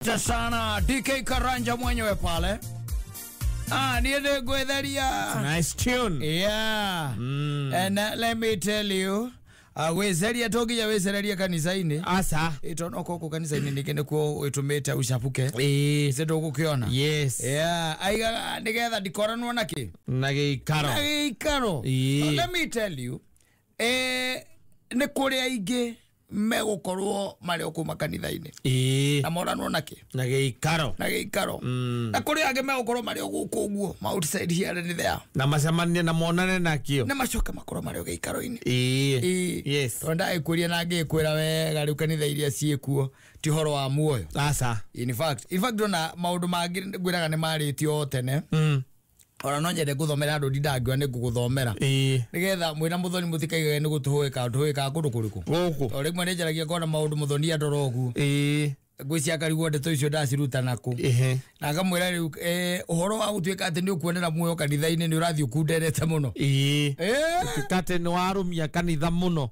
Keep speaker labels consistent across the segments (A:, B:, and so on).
A: Asante sana DK Karanja mwenyewe pale. Ah, niende gwetheria.
B: Nice tune.
A: Yeah. And let me tell you, gwetheria toginya wethereria kanitha-inĩ.
B: Asa.
A: Itono koko kanitha-inĩ ningĩ nĩkuo ĩtũmĩte ũcabuke.
B: Ĩĩ.
A: Ĩ ndũgũkĩona.
B: Yes.
A: Yeah, aigaga nĩgetha ndikoranwo na kĩ?
B: Na gĩikaro.
A: Na gĩikaro.
B: Ĩĩ.
A: Let me tell you, nĩ kũrĩ aingĩ megũkorwo marĩ o kuma kanitha-inĩ.
B: Ĩĩ.
A: Na moranwo na kĩ?
B: Na gĩikaro.
A: Na gĩikaro. Na kũrĩ angĩ megũkorwo marĩ o gũkũ ũguo, ma outside here and there.
B: Na macemanie na monane nakĩo.
A: Na macoke makorwo marĩ o gĩikaro-inĩ.
B: Ĩĩ.
A: Ĩĩ.
B: Yes.
A: Tondũ ndagĩkwĩria na ngĩkwĩra wega rĩu kanitha iria ciĩkuo ti ũhoro wa muoyo.
B: Asa.
A: In fact ona maũndũ mangĩ ngwĩraga nĩ marĩtio o tene. Ona no nyende gũthomera andũ ndindangiuga nĩ ngũgũthomera.
B: Ĩĩ.
A: Nĩgetha mwĩna mũthoni mũtikaigage nĩ gũtũhũĩka tũhũĩkaga kũndũ kũrĩkũ.
B: Gũkũ.
A: Tondũ rĩmwe nĩ njaragia ngona maũndũ mũthoni andora ũguo.
B: Ĩĩ.
A: Ngwĩciria karigwo ndeto icio ndaciruta nakũ.
B: Ĩhĩ.
A: Na ngamwĩra rĩu ũhoro wa gũtuĩka atĩ nĩ ũkuonera muoyo kanitha-inĩ nĩ ũrathiĩ ũkunderete mũno.
B: Ĩĩ. Kate nĩ warũmia kanitha mũno.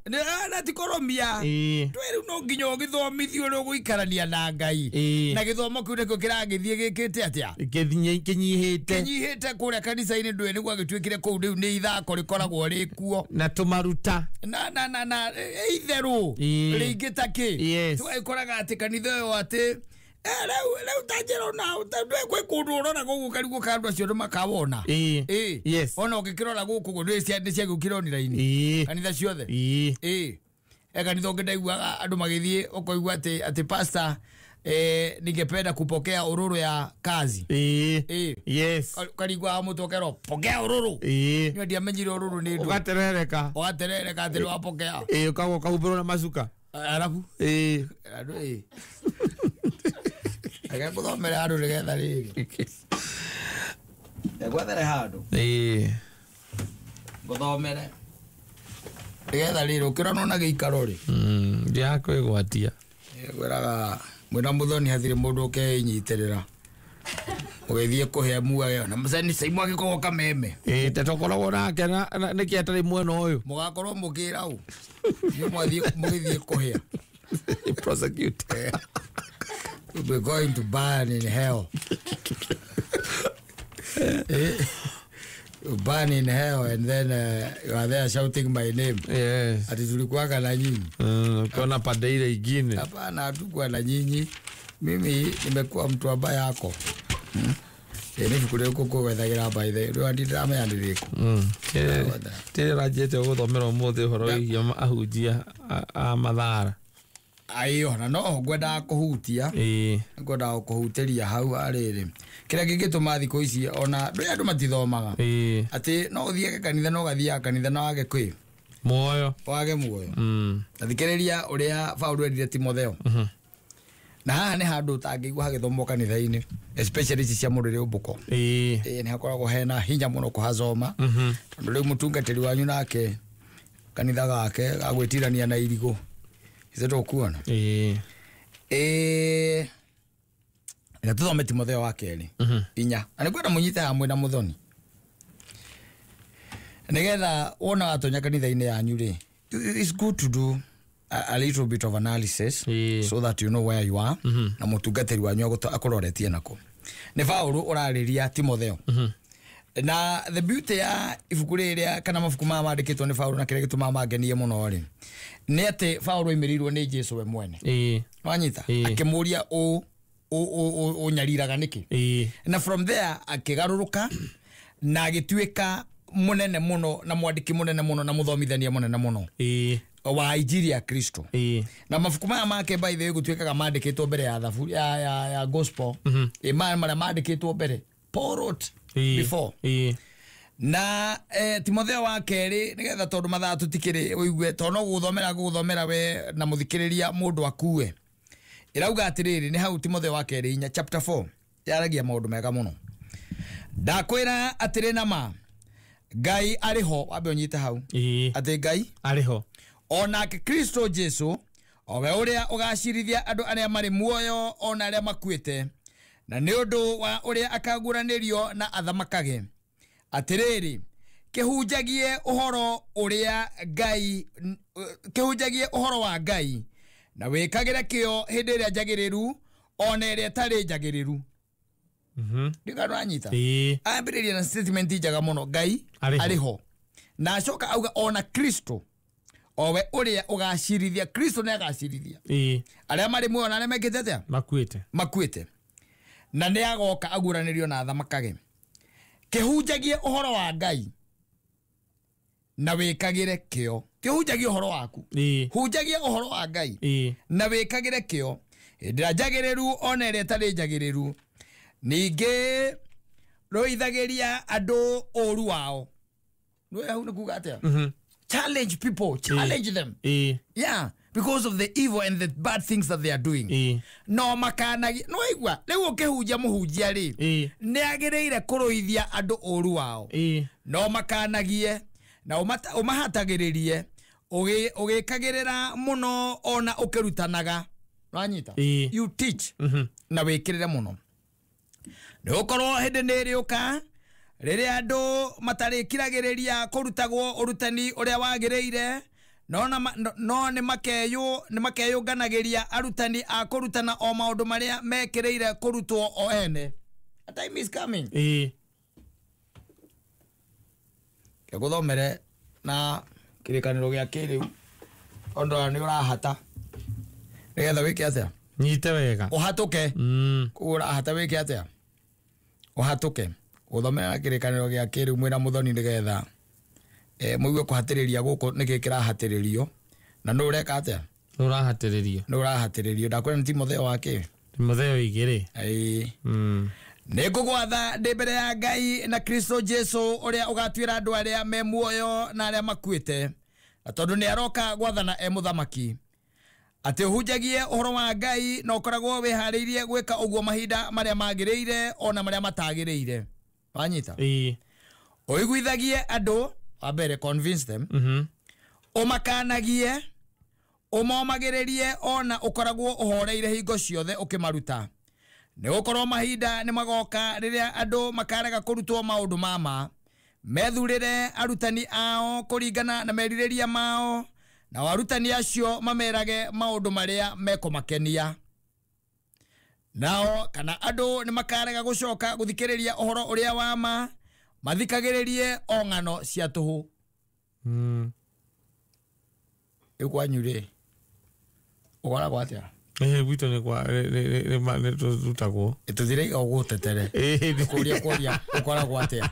A: Na ti kũrũmia.
B: Ĩĩ.
A: Twĩ rĩu no nginya ũgĩthomithio ũrĩa ũgũikarania na Ngai.
B: Ĩĩ.
A: Na gĩthomo kĩu nĩkĩo kĩragĩthiĩ gĩkĩte atĩa?
B: Kĩnyihĩte.
A: Kĩnyihĩte kũrĩa kanitha-inĩ ndũĩ nĩguo agĩtuĩkire kũu rĩu nĩ ithako rĩkoragwo rĩkuo.
B: Na tũmaruta.
A: Na itherũ
B: Ĩĩ.
A: rĩingĩ ta kĩ.
B: Yes.
A: Tũgagĩkoraga atĩ kanitha ũyũ atĩ rĩu ta njĩra ona ndũĩ kwĩ kũndũ ũrora gũkũ karigwo ka andũ acio nĩmakawona.
B: Ĩĩ.
A: Ĩĩ.
B: Yes.
A: Ona ũngĩkĩrora gũkũ ũguo ndũĩ nĩ ciagĩũkire online.
B: Ĩĩ.
A: Kanitha ciothe.
B: Ĩĩ.
A: Ĩĩ. Kanitha ũngĩ ndaiguaga andũ magĩthiĩ ũkoigua atĩ pastor, ningependa kupokea ururu ya kazi.
B: Ĩĩ.
A: Ĩĩ.
B: Yes.
A: Karigua mũtwe ũkerwo pokea ururu.
B: Ĩĩ.
A: Niĩ ndiamenyire ururu nĩ ndũ.
B: Ũgaterereka.
A: Ũgaterereka atĩ nĩwapokea.
B: Ĩĩ, ũkagwa ũkahumbĩrwo na macuka.
A: Arabu.
B: Ĩĩ.
A: Andũ ĩĩ. Reke ngũthomere handũ nĩgetha rĩrĩ. Ngwethere handũ.
B: Ĩĩ.
A: Ngũthomere. Nĩgetha rĩrĩ ũkĩranwo na gĩikaro rĩ.
B: Ndiakwĩgwatia.
A: Ngwĩraga mwĩna mũthoni hatirĩ mũndũ ũkenyitĩrĩra. Ũgĩthiĩ kũhĩa muoyo na mũceni cai mwagĩkorwo kameme.
B: Ĩĩ, ta tũkoragwo nake na nĩkĩ atarĩ mwena ũyũ.
A: Mũgakorwo mũkĩra ũ. Inyuĩ mwathiĩ mũgĩthiĩ kũhĩa.
B: Prosecute.
A: We're going to burn in hell. You burn in hell and then you are there shouting my name.
B: Yes.
A: Ati tulikuwaga na nyinyi.
B: Ukiona pande ile ingine.
A: Hapana, hatukuwa na nyinyi. Mimi nimekuwa mtu ambaye yako. Nĩ ibuku rĩrĩkũ ngũgwethagira by the way? Rĩu ndĩramenya nĩ rĩrĩkũ.
B: Tĩrĩ ranjĩte gũthomera ũmũthĩ ũhoro wĩgiĩ ahunjia a mathara.
A: Aiyo, na no ngwendaga kũhutia.
B: Ĩĩ.
A: Ngwendaga kũhutĩria hau arĩrĩ. Kĩrĩa kĩngĩtũma thikũ ici ona ndũĩ andũ matithomaga.
B: Ĩĩ.
A: Atĩ no ũthiage kanitha no ũgathiaga kanitha na wage kwĩ.
B: Muoyo.
A: Wage muoyo. Na thikĩrĩria ũrĩa Paũlũ erire Timotheo. Na haha nĩ handũ ũtangĩigua hagĩthomwo kanitha-inĩ, especially ici cia mũndũ ũrĩa ũmbũko.
B: Ĩĩ.
A: Ĩĩ, nĩ hakoragwo hena hinya mũno kũhacoma. Tondũ rĩu mũtungatĩri wanyu nake kanitha gake gagwĩtirania na irigũ. Ithe tũkuona.
B: Ĩĩ.
A: Ĩĩ. Reke tũthome Timotheo wa kerĩ. 4. Na nĩngwenda mũnyite hamwe na mũthoni. Nĩgetha wona watonya kanitha-inĩ yanyu rĩ, it's good to do a little bit of analysis.
B: Ĩĩ.
A: So that you know where you are. Na mũtungatĩri wanyu akũroretie nako. Nĩ Paũlũ ũrarĩria Timotheo. Na the beauty ya ibuku rĩrĩa kana mabuku maya mandĩkĩtwo nĩ Paũlũ na kĩrĩa gĩtũmaga mangenie mũno rĩ, nĩ atĩ Paũlũ aimĩrĩirwo nĩ Jesũ we mwene.
B: Ĩĩ.
A: Wanyita?
B: Ĩĩ.
A: Akĩmũria ũnyariraga nĩkĩ?
B: Ĩĩ.
A: Na from there akĩgarũrũka na agĩtuĩka mũnene mũno na mwandĩki mũnene mũno na mũthomithania mũnene mũno.
B: Ĩĩ.
A: Wa injiri ya Kristo.
B: Ĩĩ.
A: Na mabuku maya make by the way gũtuĩkaga mandĩkĩtwo mbere ya thabu ya gospel. Ĩ maya marĩa mandĩkĩtwo mbere. Paul wrote before.
B: Ĩĩ.
A: Na Timotheo wa kerĩ nĩgetha tondũ mathaa tũtikĩrĩ ũigue tondũ no gũgũthomera gũgũthomera we na mũthikĩrĩria mũndũ akue. Ĩrauga atĩrĩrĩ, nĩ hau Timotheo wa kerĩ 4 chapter 4 yaragia maũndũ mega mũno. Ndakwĩra atĩrĩ na ma Ngai arĩ ho, wambe ũnyite hau.
B: Ĩĩ.
A: Atĩ Ngai
B: arĩ ho.
A: Onake Kristo Jesu o we ũrĩa ũgacirithia andũ arĩa marĩ muoyo ona arĩa makuĩte, na nĩ ũndũ wa ũrĩa akaguũranĩrio na athamakage. Atĩrĩrĩ, kĩhunjagie ũhoro ũrĩa Ngai, kĩhunjagie ũhoro wa Ngai na wĩkagĩre kĩo hĩndĩ ĩrĩa njagĩrĩru ona ĩrĩa ĩtarĩ njagĩrĩru. Ndikananyita. Ambĩrĩria na statement njega mũno, Ngai arĩ ho. Na acoka auga ona Kristo owe ũrĩa ũgacirithia, Kristo nĩ agacirithia arĩa marĩ muoyo na arĩa mekĩte atĩa, makuĩte, na nĩ agoka aguũranĩrio na athamakage. Kĩhunjagie ũhoro wa Ngai na wĩkagĩre kĩo. Kĩhunjagie ũhoro waku, hunjagia ũhoro wa Ngai na wĩkagĩre kĩo hĩndĩ ĩrĩa njagĩrĩru ona ĩrĩa ĩtarĩ njagĩrĩru. Ningĩ rũithagĩria andũ ũru wao. Nĩwe hau nĩ kuga atĩa? Challenge people, challenge them. Yeah, because of the evil and the bad things that they are doing. No makanagi, no igua, rĩu ũkĩhunjia mũhunjia rĩ, nĩ agĩrĩire kũrũithia andũ ũru wao. No makanagie na ũmahatagĩrĩrie ũgĩkagĩrĩra mũno ona ũkĩrutanaga. Wanyita? You teach na wĩkĩrĩre mũno. Nĩgũkorwo hĩndĩ nĩ ĩrĩũka rĩrĩa andũ matarĩkiragĩrĩria kũrutagwo ũrutani ũrĩa wagĩrĩire, no nĩ makeyũnganagĩria arutani a kũrutana o maũndũ marĩa mekĩrĩire kũrutwo o ene. A time is coming. Ngũthomere na kĩrĩkanĩro gĩa kĩrĩu ũndũ nĩ ũrahata nĩgetha wĩke atĩa,
B: nyite wega
A: ũhatũke. Koguo ũrahata wĩke atĩa, ũhatũke. Gũthomera kĩrĩkanĩro gĩa kĩrĩu mwĩna mũthoni nĩgetha mũigue kũhatĩrĩria gũkũ nĩkĩ kĩrahatĩrĩrio na nũ ũreka atĩa,
B: nũ ũrahatĩrĩrio,
A: nũ ũrahatĩrĩrio. Ndakwĩra nĩ Timotheo wa kĩ,
B: Timotheo 2.
A: Nĩ ngũgwatha ndĩ mbere ya Ngai na Kristo Jesu ũrĩa ũgatuĩra andũ arĩa me muoyo na arĩa makuĩte, na tondũ nĩ aroka gwathana e mũthamaki, atĩ ũhunjagie ũhoro wa Ngai na ũkoragwo wĩharĩirie gwĩka ũguo mahinda marĩa magĩrĩire ona marĩa matagĩrĩire. Wanyita? Ũiguithagie andũ, wa mbere convince them, ũmakanagie, ũmomagĩrĩrie ona ũkoragwo ũhoreire hingo ciothe ũkĩmaruta. Nĩgũkorwo mahinda nĩ magoka rĩrĩa andũ makarega kũrutwo maũndũ ma ma, methurĩre arutani ao kũringana na merirĩria mao, na arutani acio mamerage maũndũ marĩa mekũmakenia. Nao kana andũ nĩ makarega gũcoka gũthikĩrĩria ũhoro ũrĩa wa ma, mathikagĩrĩrie o ng'ano cia tũhũ. Rĩu kwanyu rĩ, ũkoragwo atĩa?
B: Gwitũ nĩ kwa nĩ tũrutagwo.
A: Tũthire ũgũtetere. Kũria kũria ũkoragwo atĩa?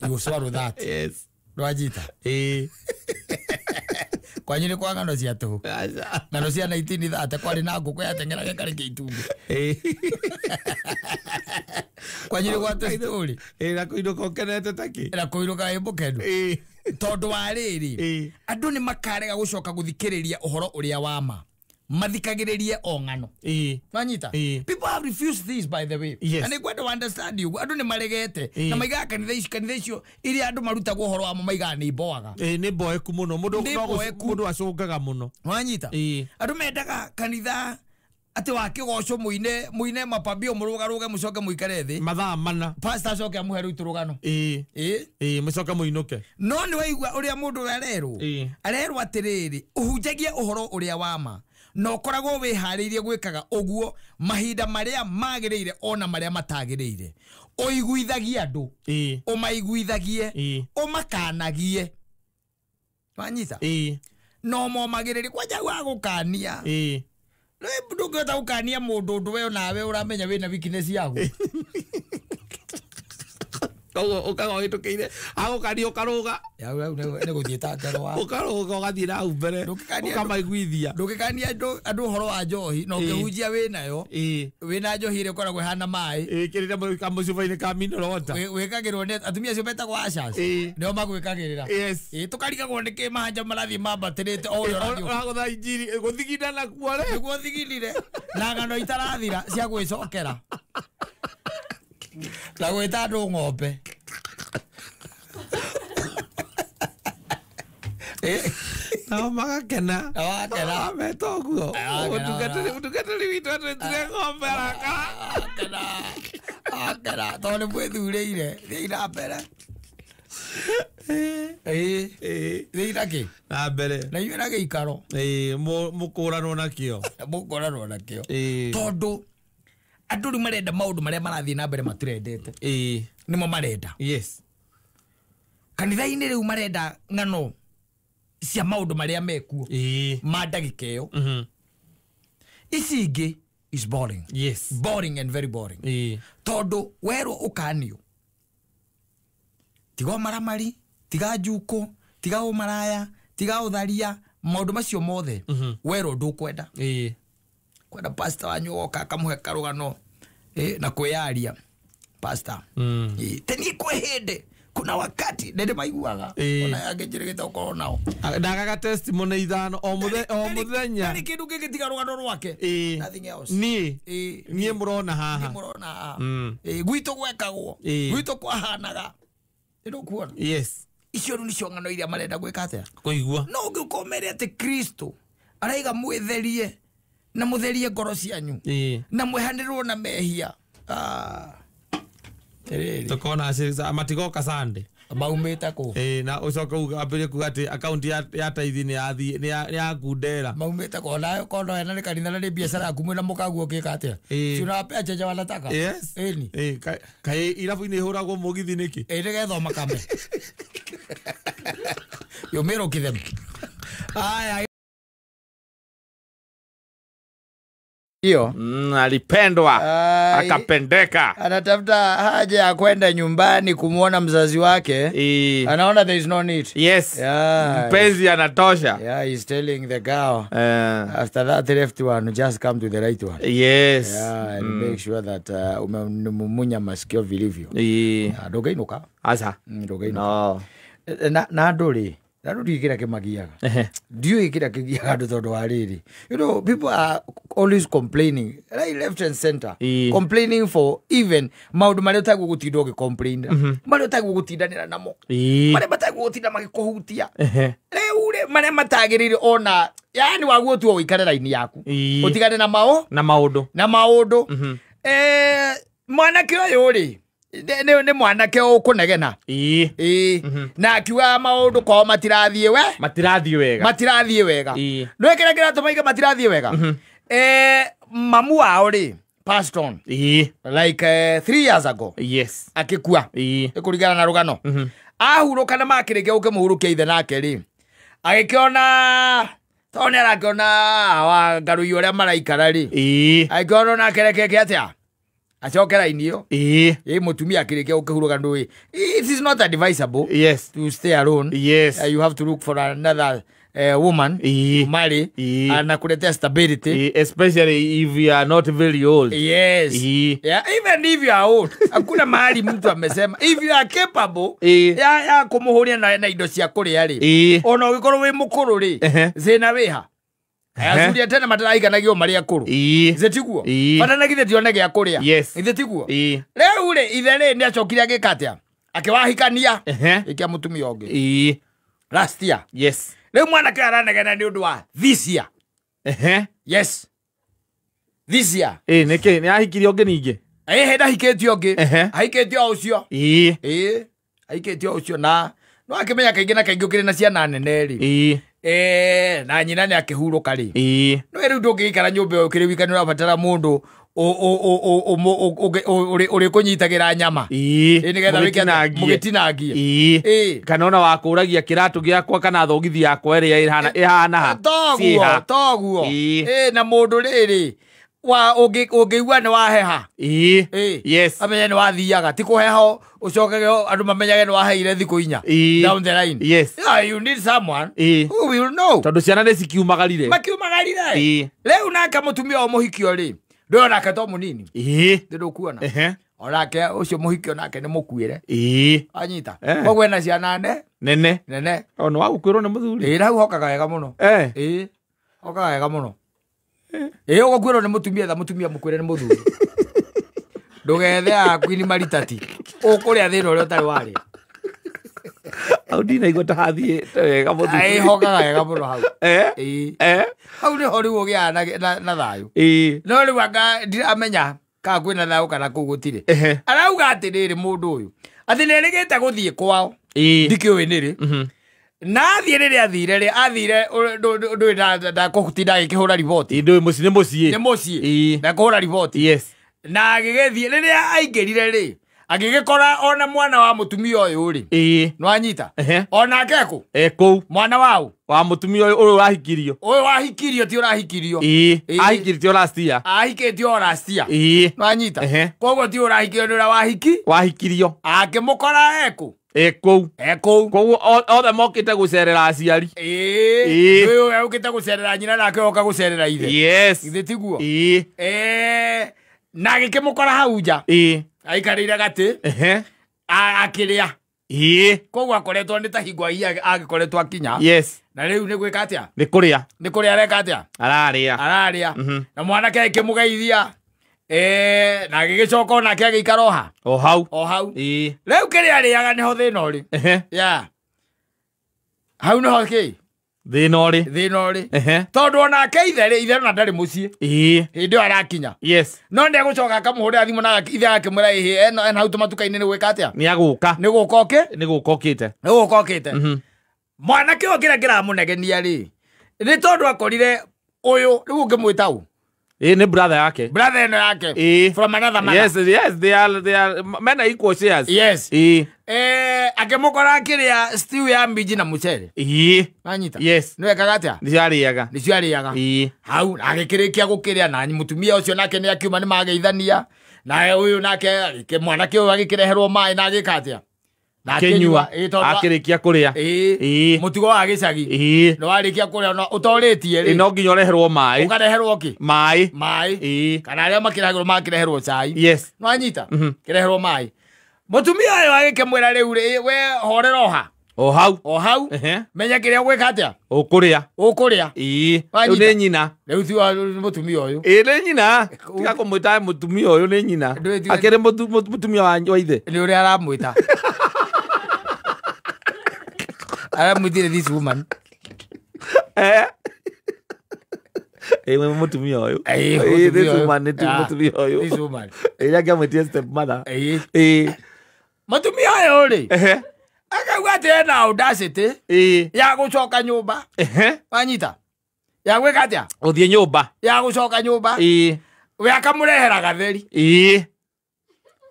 A: You swallow that.
B: Yes.
A: Ndwajita? Kwanyu nĩ kwa ng'ano cia tũhũ. Ng'ano cia 1930 kwarĩ na ngũkũ yateng'eraga ĩkarĩkia itumbĩ. Kwanyu nĩ gwa tũstory.
B: Na kũinũka ũkenete ta kĩ?
A: Na kũinũka wĩ mũkenu. Tondũ wa rĩrĩ, andũ nĩ makarega gũcoka gũthikĩrĩria ũhoro ũrĩa wa ma, mathikagĩrĩrie o ng'ano. Wanyita? People have refused this, by the way.
B: Yes.
A: And they want to understand you. Andũ nĩ maregete na maigaga kanitha ici, kanitha icio iria andũ marutagwo ũhoro wamo maigaga nĩ mboaga.
B: Nĩ mboeku mũno. Mũndũ acũngaga mũno.
A: Wanyita? Andũ mendaga kanitha atĩ wa kĩgoco mũine mũine mapambio mũrũgarũge mũcoke mũikare thĩ
B: mathaa mana,
A: pastor acoke amũhe rĩu tũrũgano.
B: Mũcoke mũinũke.
A: No nĩ waigua ũrĩa mũndũ ũyũ arerwo, arerwo atĩrĩrĩ, ũhunjagie ũhoro ũrĩa wa ma na ũkoragwo wĩharĩirie gwĩkaga ũguo mahinda marĩa magĩrĩire ona marĩa matagĩrĩire. Ũiguithagie andũ, ũmaiguithagie, ũmakanagie. Wanyita? No momagĩrĩrie kwanja wa gũkania. Ndũngĩhota gũkania mũndũ ũndũ we onawe ũramenya wĩna weakness yaku.
B: Koguo ũkaga ũhĩtũkĩire agũkania ũkarũga.
A: Nĩ gũthiĩ ta ngero wa
B: ũkarũga ũgathiĩ na hau mbere ũkamaiguithia.
A: Ndũngĩkania andũ ũhoro wa njohi na ũkĩhunjia wĩnayo, wĩna njohi ĩrĩa ĩkoragwo ĩhana maĩ,
B: ĩkĩrĩte kamũcuba-inĩ ka mineral water,
A: wĩkagĩrwo nĩ atumia acio metagwo ushers, nĩo magwĩkagĩrĩra. Tũkarigagwo nĩkĩ mahanja marathiĩ mambatĩrĩte o ũrĩa ũrathiĩ.
B: Ũragũtha injiri gũthigina nakuo rĩ,
A: nĩguo thiginire na ng'ano itarathira cia gwĩcokera na gwĩta andũ ng'ombe.
B: Nao magakena. Meta ũguo. Mũtungatĩri witũ atwĩtire ng'ombe arakara.
A: Akena tondũ nĩ mwĩthurĩire. Thiĩi na mbere. Thiĩi na kĩ?
B: Na mbere.
A: Na inyuĩ na gĩikaro.
B: Mũkũranwo nakĩo.
A: Mũkũranwo nakĩo. Tondũ Andũ rĩu marenda maũndũ marĩa marathiĩ na mbere matirendete. Nĩmo marenda.
B: Yes.
A: Kanitha-inĩ rĩu marenda ng'ano cia maũndũ marĩa mekuo. Ma ndagĩka ĩyo. Ici ingĩ is boring.
B: Yes.
A: Boring and very boring. Tondũ werwo ũkanio. Tiga ũmaramari, tiga njukũ, tiga ũmaraya, tiga ũtharia, maũndũ macio mothe. Werwo ndũkwenda. Kwenda pastor wanyu oka akamũhe karũgano na kwĩyaria pastor. Teni kwĩ hĩndĩ kuna wakati nĩ maiguaga ona yangĩnjĩrĩgĩte ũkorwo nao
B: ndagaga testimony ithano o mũthenya
A: ndarĩ kĩndũ kĩngĩ tiga rũgano rwake. Nothing else.
B: Niĩ mũrona haha.
A: Niĩ mũrona haha. Gwitũ gwekagwo, gwitũ kwahanaga. Nĩndũkuona?
B: Yes.
A: Icio rĩu nĩcio ng'ano iria marenda gwĩka atĩa?
B: Kũigua.
A: No ũngĩũka ũmere atĩ Kristo araiga mwĩtherie na mũtherie ngoro cianyu na mwehanĩrwo na mehia.
B: Tukona matigoka Sunday
A: maumĩte kũ?
B: Na ũcoke ambĩrĩrie kuga atĩ akaunti ya taithi nĩ ya kundera.
A: Maumĩte kũ? Onayo kono ena nĩ kanitha na nĩ biacara yaku mwĩna mũkaguo ũngĩka atĩa?
B: Si
A: unawapea chenye wanataka?
B: Yes.
A: Ĩni.
B: Kaĩ irabu-inĩ ihũragwo mũgithi nĩkĩ?
A: Nĩgetha ũmakame. Yũmĩrũki them. Aya. Hiyo.
B: Alipendwa, akapendeka.
A: Anatafuta haja ya kwenda nyumbani kumuona mzazi wake. Anaona there is no need.
B: Yes.
A: Yeah.
B: Mpenzi anatosha.
A: Yeah, he's telling the girl. After that left one, just come to the right one.
B: Yes.
A: Yeah, and make sure that umemumunya masikio vilivyo. Ndũngĩinũka.
B: Asa.
A: Ndũngĩinũka.
B: No.
A: Na andũ rĩ, na ndiũĩ kĩrĩa kĩmagiaga. Ndiũĩ kĩrĩa kĩgiaga andũ tondũ wa rĩrĩ. You know, people are always complaining, right, left and center. Complaining for even maũndũ marĩa ũtagwo gũtinda ũgĩcomplain. Marĩa ũtagwo gũtindanĩra namo. Marĩa matagwo gũtinda magĩkũhutia. Rĩu rĩ, marĩa matagĩrĩire ona, yani waguo tu ũikare raini yaku. Ũtigane na mao?
B: Na maũndũ.
A: Na maũndũ. Mwanake ũyũ rĩ, nĩ mwanake ũkũnegena. Na akiuga maũndũ kwao matirathiĩ we?
B: Matirathiĩ wega.
A: Matirathiĩ wega. Nĩ kĩrĩa kĩratũma ige matirathiĩ wega? Mamu wao rĩ, passed on. Like 3 years ago.
B: Yes.
A: Akĩkua. Kũringana na rũgano. Ahurũka na makĩrĩkia gũkĩmũhurũkia ithe nake rĩ, agĩkĩona tondũ nĩ arakĩona awa ngarũi ũrĩa maraikara rĩ. Agĩkĩona onake reke eke atĩa? Acoke raini ĩyo. Mũtumia akĩrĩkia gũkĩhurũka ndũĩ. It is not advisable.
B: Yes.
A: To stay alone.
B: Yes.
A: You have to look for another woman to marry and akuletea stability.
B: Especially if you are not very old.
A: Yes. Yeah, even if you are old. Hakuna mahali mtu amesema if you are capable ya kumuhuria na indo cia kuria ri. Ona ũngĩkorwo wĩ mũkũrũ ri, thĩna wĩha. Acuria tena mataraiganagio marĩa akũrũ. Ithe tiguo? Bata na githĩ tione gĩa kũrĩa. Ithe tiguo? Rĩu rĩ, ithe rĩ nĩ acokire agĩka atĩa? Akĩwahikania. Ĩkĩa mũtumia ũngĩ. Last year.
B: Yes.
A: Rĩu mwanake aranegena nĩ ũndũ wa this year. Yes. This year.
B: Nĩkĩ? Nĩ ahikirie ũngĩ ningĩ?
A: Ndahikĩtie ũngĩ. Ahikĩtie o ũcio. Ahikĩtie o ũcio na no akĩmenya kaingĩ na kaingĩ ũkĩrĩ na ciana nene rĩ. Na nyina nĩ akĩhurũka rĩ. No rĩu ndũngĩikara nyũmba ĩyo ũkĩrĩ wika nĩ ũrabatara mũndũ ũrĩkũnyitagĩra nyama. Nĩgetha wĩke atĩa? Mũgĩtinangie.
B: Kana ona wakũragia kĩratũ gĩakwa kana thogithi yakwa ĩrĩa ĩhana ha.
A: Toguo, toguo. Na mũndũ rĩrĩ wa ũngĩigua nĩ waheha.
B: Yes.
A: Amenye nĩ wathiaga ti kũheha ũcokage andũ mamenyage nĩ waheire thikũ inya. Down the line.
B: Yes.
A: Yeah, you need someone who will know.
B: Tondũ ciana nĩ cikiumagarire.
A: Makiumagarire. Rĩu nake mũtumia wa mũhikio rĩ, ndũĩ onake to mũnini. Ndũkuona. Onake ũcio mũhikio nake nĩ mũkuĩre. Anyita. Koguo ena ciana
B: nene.
A: Nene.
B: Ona wa gũkuĩrwo nĩ mũthuri.
A: Na hau hokaga wega mũno. Hokaga wega mũno. Ũgũkuĩrwo nĩ mũtumia tha mũtumia mũkuĩre nĩ mũthuri. Ndũgethe akwini maritati. Ũkũrĩa thĩna ũrĩa ũtarĩ warĩa.
B: Hau ndinaigua ta hathiĩte wega mũthuri.
A: Hokaga wega mũno hau. Hau nĩho rĩu ũgĩaga na thayũ. No rĩu anga ndiramenya kana kwĩna thayũ kana kũu gũtirĩ. Arauga atĩrĩrĩ mũndũ ũyũ atĩ nĩerĩgĩte gũthiĩ kwao. Ndikĩũĩ nĩrĩ. Na athiĩ rĩrĩa athire rĩ, athire ndũĩ ndakũtinda agĩkĩhũra riboti.
B: Ndũĩ mũciĩ nĩ mũciĩ.
A: Nĩ mũciĩ. Ndakũhũra riboti.
B: Yes.
A: Na agĩgĩthiĩ rĩrĩa aingĩrire rĩ agĩgĩkora ona mwana wa mũtumia ũyũ rĩ.
B: Ĩĩ.
A: Nĩwanyita?
B: Ehe.
A: Onake kũ?
B: Ekũu.
A: Mwana waũ?
B: Wa mũtumia ũyũ ũyũ ũrahikirio.
A: Ũyũ wahikirio ti ũrahikirio.
B: Ĩĩ.
A: Ĩĩ.
B: Ahikirĩtio last year.
A: Ahikĩtio o last year.
B: Ĩĩ.
A: Nĩwanyita?
B: Ehe.
A: Koguo ti ũrahikirio nĩ ũrĩa wahiki.
B: Wahikirio.
A: Akĩmũkora ekũ?
B: Ekũu.
A: Ekũu.
B: Koguo othe mokĩte gũcerera aciari.
A: Ĩĩ.
B: Ĩĩ.
A: Ũyũ ũkĩte gũcerera nyina nake oka gũcerera ithe.
B: Yes.
A: Githĩ tiguo?
B: Ĩĩ.
A: Na agĩkĩmũkora hau nja.
B: Ĩĩ.
A: Aikarĩire gatĩ.
B: Ehe.
A: Akĩrĩa.
B: Ĩĩ.
A: Koguo akoretwo nĩ ta hingo ai agĩkoretwo akinya.
B: Yes.
A: Na rĩu nĩ gwĩka atĩa?
B: Nĩ kũrĩa.
A: Nĩ kũrĩa areka atĩa?
B: Ararĩa.
A: Ararĩa.
B: Mhm.
A: Na mwanake agĩkĩmũgeithia. Na agĩgĩcoka onake agĩikara o ha?
B: O hau.
A: O hau.
B: Ĩĩ.
A: Rĩu kĩrĩa arĩaga nĩho thĩna ũrĩ.
B: Ehe.
A: Yeah. Hau nĩho kĩ?
B: Thĩna ũrĩ.
A: Thĩna ũrĩ.
B: Ehe.
A: Tondũ onake ithe rĩ, ithe ona ndarĩ mũciĩ.
B: Ĩĩ.
A: Hĩndĩ ĩyo arakinya.
B: Yes.
A: No nĩ egũcoka akamũhũrĩra thimũ na ithe agakĩmwĩra ĩhĩ ena hau tũmatuka-inĩ nĩ gwĩka atĩa?
B: Nĩ agũka.
A: Nĩ gũka ũkĩ?
B: Nĩ gũka ũkĩte.
A: Nĩ gũka ũkĩte.
B: Mhm.
A: Mwanake ũyũ kĩrĩa kĩramũnegenia rĩ, nĩ tondũ akorire ũyũ rĩu ũngĩmwĩta ũ?
B: Ĩĩ nĩ brother yake.
A: Brother ĩno yake.
B: Ĩĩ.
A: From another mother.
B: Yes, yes, they are mena equal shares.
A: Yes.
B: Ĩĩ.
A: Akĩmũkora akĩrĩa stew ya minji na mũcere.
B: Ĩĩ.
A: Wanyita?
B: Yes.
A: Nĩ wekaga atĩa?
B: Nĩcio arĩaga.
A: Nĩcio arĩaga.
B: Ĩĩ.
A: Hau agĩkĩrĩkia gũkĩrĩa na mũtumia ũcio nake nĩ akiuma nĩ mageithania. Na ũyũ nake mwanake ũyũ agĩkĩreherwo maĩ na agĩka atĩa? Na
B: Akĩnyua.
A: Ĩĩ, tondũ
B: Akĩrĩkia kũrĩa.
A: Ĩĩ.
B: Ĩĩ.
A: Mũtugo wa gĩcagi.
B: Ĩĩ.
A: Nĩ warĩkia kũrĩa na ũtorĩtie
B: Ĩĩ
A: rĩ.
B: no nginya ũreherwo maĩ.
A: Ũkareherwo kĩ?
B: Maĩ.
A: Maĩ.
B: Ĩĩ.
A: Kana arĩa makĩrehagĩrwo makĩreherwo cai.
B: Yes.
A: Nĩwanyita?
B: Mhm.
A: Kĩreherwo maĩ. Mũtumia ũyũ agĩkĩmwĩra rĩu rĩ, we horera oha.
B: O hau.
A: O hau.
B: Ehe.
A: Menya kĩrĩa ũgwĩka atĩa?
B: Ũkũrĩa.
A: Ũkũrĩa.
B: Ĩĩ. Rĩu
A: Wanyita?
B: nĩ nyina.
A: Rĩu ti wa mũtumia ũyũ.
B: Ĩĩ nĩ nyina. Tiga kũmwĩta mũtumia ũyũ nĩ nyina. Akĩrĩ mũtumia wa ithe.
A: Nĩ ũrĩa aramwĩta. Aramwĩtire this woman.
B: Eh. Ĩĩ mũtumia ũyũ.
A: Ĩĩ,
B: Ĩĩ, this
A: mũtumia ũyũ.
B: woman nĩ
A: Ah,
B: mũtumia ũyũ.
A: This woman.
B: Ĩrĩa angĩamwĩtire step mother.
A: Ĩĩ.
B: Ĩĩ.
A: Mũtumia ũyũ rĩ,
B: Ehe.
A: akauga atĩ ena audacity
B: Ĩĩ.
A: ya gũcoka nyũmba.
B: Ehe.
A: Wanyita? Ya gwĩka atĩa?
B: Gũthiĩ nyũmba.
A: Ya gũcoka nyũmba.
B: Ĩĩ.
A: We akamũrehera gatheri.
B: Ĩĩ.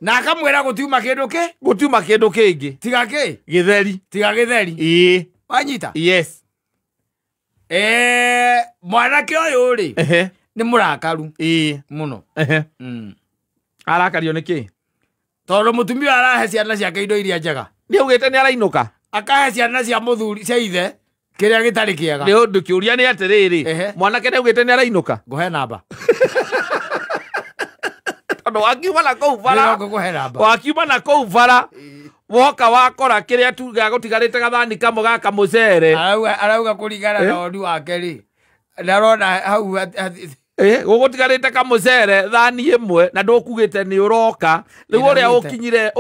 A: Na akamwĩra gũtiuma kĩndũ kĩ?
B: Gũtiuma kĩndũ kĩngĩ.
A: Tiga kĩ?
B: Gĩtheri.
A: Tiga gĩtheri.
B: Ĩĩ.
A: Wanyita?
B: Yes.
A: Mwanake ũyũ rĩ,
B: Ehe.
A: nĩ mũrakaru
B: Ĩĩ.
A: mũno.
B: Ehe.
A: Mm.
B: Arakario nĩ kĩ?
A: Tondũ mũtumia arahe ciana ciake indo iria njega.
B: Nĩ augĩte nĩ arainũka.
A: Akahe ciana cia mũthuri cia ithe kĩrĩa gĩtarĩ kĩega.
B: Nĩ ũndũ kĩũria nĩ atĩrĩrĩ.
A: Ehe.
B: Mwanake nĩ augĩte nĩ arainũka.
A: Ngũhe namba.
B: Tondũ wakiuma na kũu bara.
A: Ngũhe namba.
B: Wakiuma na kũu bara. Woka wakora kĩrĩa tu gagũtigarĩte gathani kamwe ga kamũcere.
A: Arauga kũringana na woni wake rĩ. Ndarona hau
B: Gũgũtigarĩte kamũcere thani ĩmwe na ndũkugĩte nĩ ũroka. Rĩu ũrĩa ũkinyire